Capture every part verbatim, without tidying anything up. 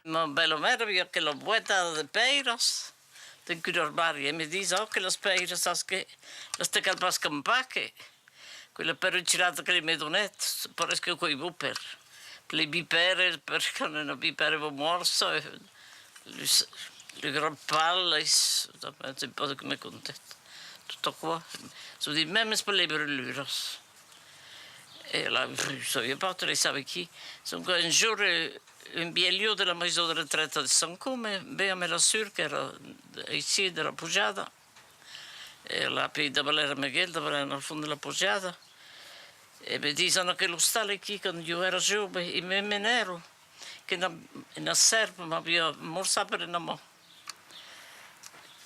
Ma bèla-mèra aviá aquela boèta de pèiras dins un armari e me ditz: «Ò, aquelas pèiras, sas que las te cal pas campar, que, que la pèra gelada que li me donèt, pareis que aquò's bon per, per las vipèras, per quand una vipèra va mòrça, e los, los grapals, tanben, sai pas de qué me contèt tot aquò.» Çò ditz: «Mèmes per las bruluras.» E la, sabiá pas, te laissava aquí. Sonque un jorn, eh, un vièlh de la maison de retraite de Sant Cosme ven amb la sor, qu'èra aicí, de la Pujada. E la, puèi davalèra amb el, davalèra al fons de la Pujada. E me ditz: «En aquel ostal aquí, quand ieu èra jove, i me menèron, que una, una sèrp m'aviá morçat per una man.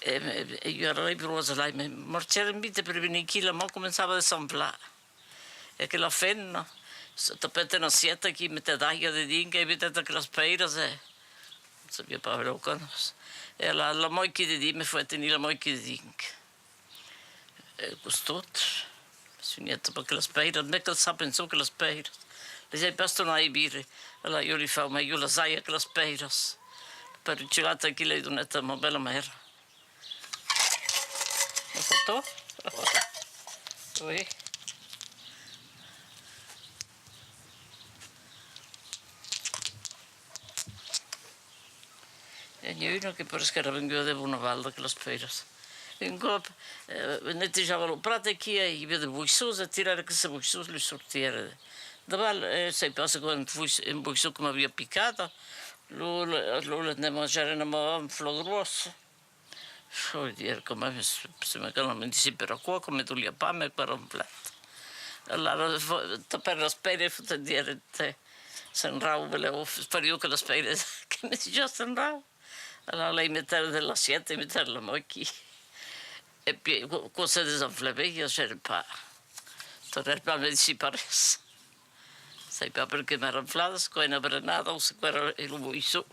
E, e, e ieu èra a las broas, lai, me marchèrem vite per venir aquí, la man començava de s'enflar.» E aquela femna se tapèt una assièta aquí, metèt d'aiga dedins, e metèt aquelas pèiras, e sabiá pas brèu qué. E la, la man aquí dedins, me foguèt tenir la man aquí dedins. E costat, me sonièt, per aquelas pèiras, me calçava en çò, aquelas pèiras. Las ai pas tornadas veire. E la, ieu li fau: «Mai ieu las ai, aquelas pèiras.» La pèra gelada aquí, l'ai donèt a ma bèla-mèra. La fotò? Oui. E n'i a una que pareis qu'èra venguda de Bonaval, d'aquelas pèiras. Un còp, eh, netejava lo prat aquí, e i aviá de boissons, e tirèra aqueles boissons, los sortiguèra. Daval, eh, sai pas se qual bois-, un boisson que m'aviá picada, lo, lo, lo l'endomatgèren amb un flòc gròs. Faut dire, quand même, se, se me cal medici per aquò, que me doliá pas, me còr enflat. Alara, fo-, tapèr las pèiras, faut dire, te, sens rau, belèu, fariá que las pèiras que me disiá sens rau. Alara, i metèr de l'assièta, i metèr la man aquí. E puèi, qu-, quand se desenflèt, i agèr pas. Tornèr pas medici pas res. Sai pas per qué m'èra enflada, se qu'èra una brenada o se qu'èra lo boisson.